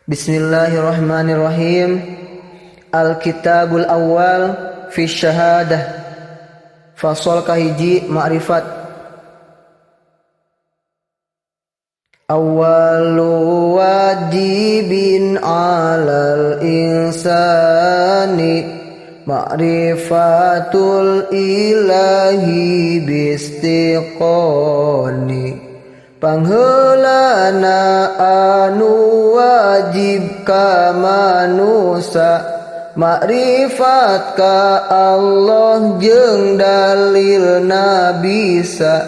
Bismillahirrahmanirrahim. Al-kitabul awal fi syahadah. Fasal kahiji ma'rifat. Awwalu wajibin 'alal insani ma'rifatul ilahi bistiqoni. Pangheulana anu wajib ka manusa makrifat ka Allah jeung dalilna bisa.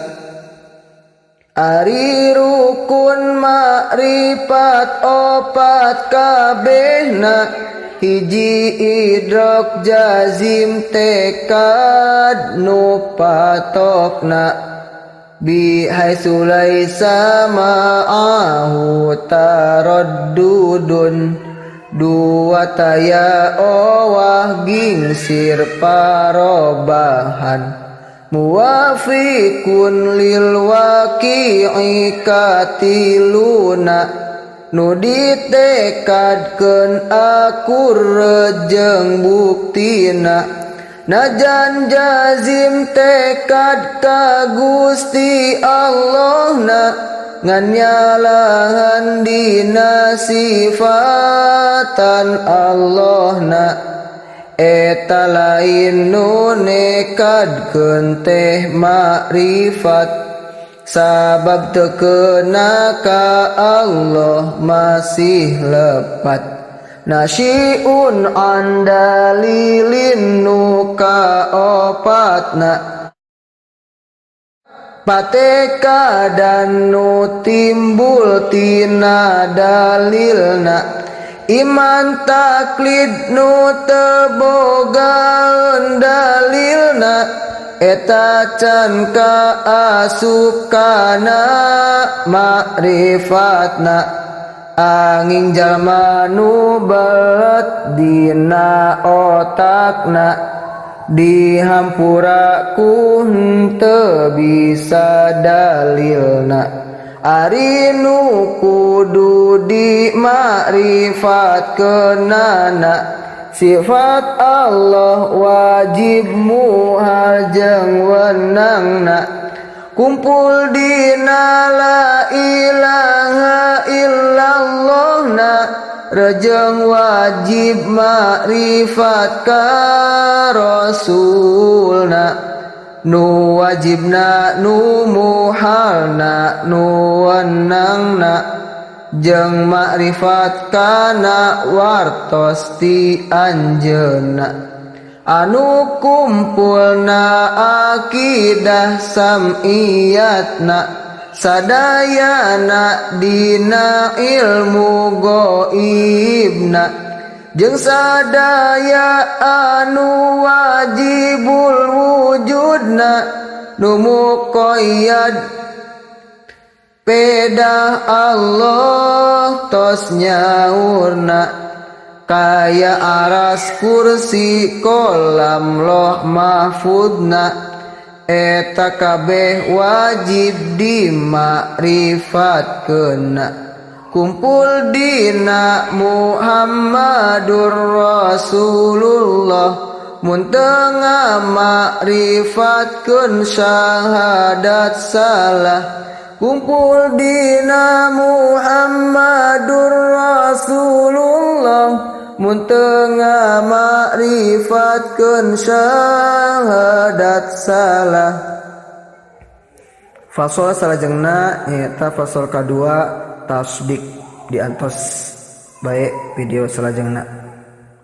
Ari rukun makrifat opat kabehna, hiji idrok jazim tekad nu patokna. Bihaitsu laisa ma'ahu taraddudun, dua taya owah gingsir parobahan. Muwafiqun lil waqi'i katiluna, nu ditekadkeun akur jeung buktina. Najan jazim tekad ka Gusti Allahna, ngan nyalahan dina sifatan Allahna. Eta lain nu nekadkeun teh makrifat, sabab teu keuna ka Allah masih lepat. Nasyiun andalilin nu kaopatna, patekadan nu timbul tina dalilna. Iman taklid nu teu bogaeun dalilna, eta can kaasup kana makrifatna. Angin jalma nu belet dina otakna, dihampura ku henteu bisa dalilna. Ari nu kudu dimakrifatkeunana, sifat Allah wajib muhal jeung wenangna. Kumpul dina la ilaha illallahna, rejeng wajib makrifat ka rasulna. Nu wajibna nu muhalna nu wenangna, jeung makrifat kana wartos ti anjeunna. Anu kumpulna akidah sam'iyatna, sadayana dina ilmu goibna, jeung sadaya anu wajibul wujudna, nu muqayyad pedah Allah tos nyaurna. Kaya aras kursi kolam loh mahfudna, eta kabeh wajib dimakrifatkeunna. Kumpul dina Muhammadur Rasulullah, mun teu ngamakrifatkeun syahadat salah. Kumpul dina Muhammadur Rasulullah, mun teu ngamakrifatkeun syahadat salah. Fasal salajengna nyaeta fasal kadua tasdik, diantos bae video salajengna.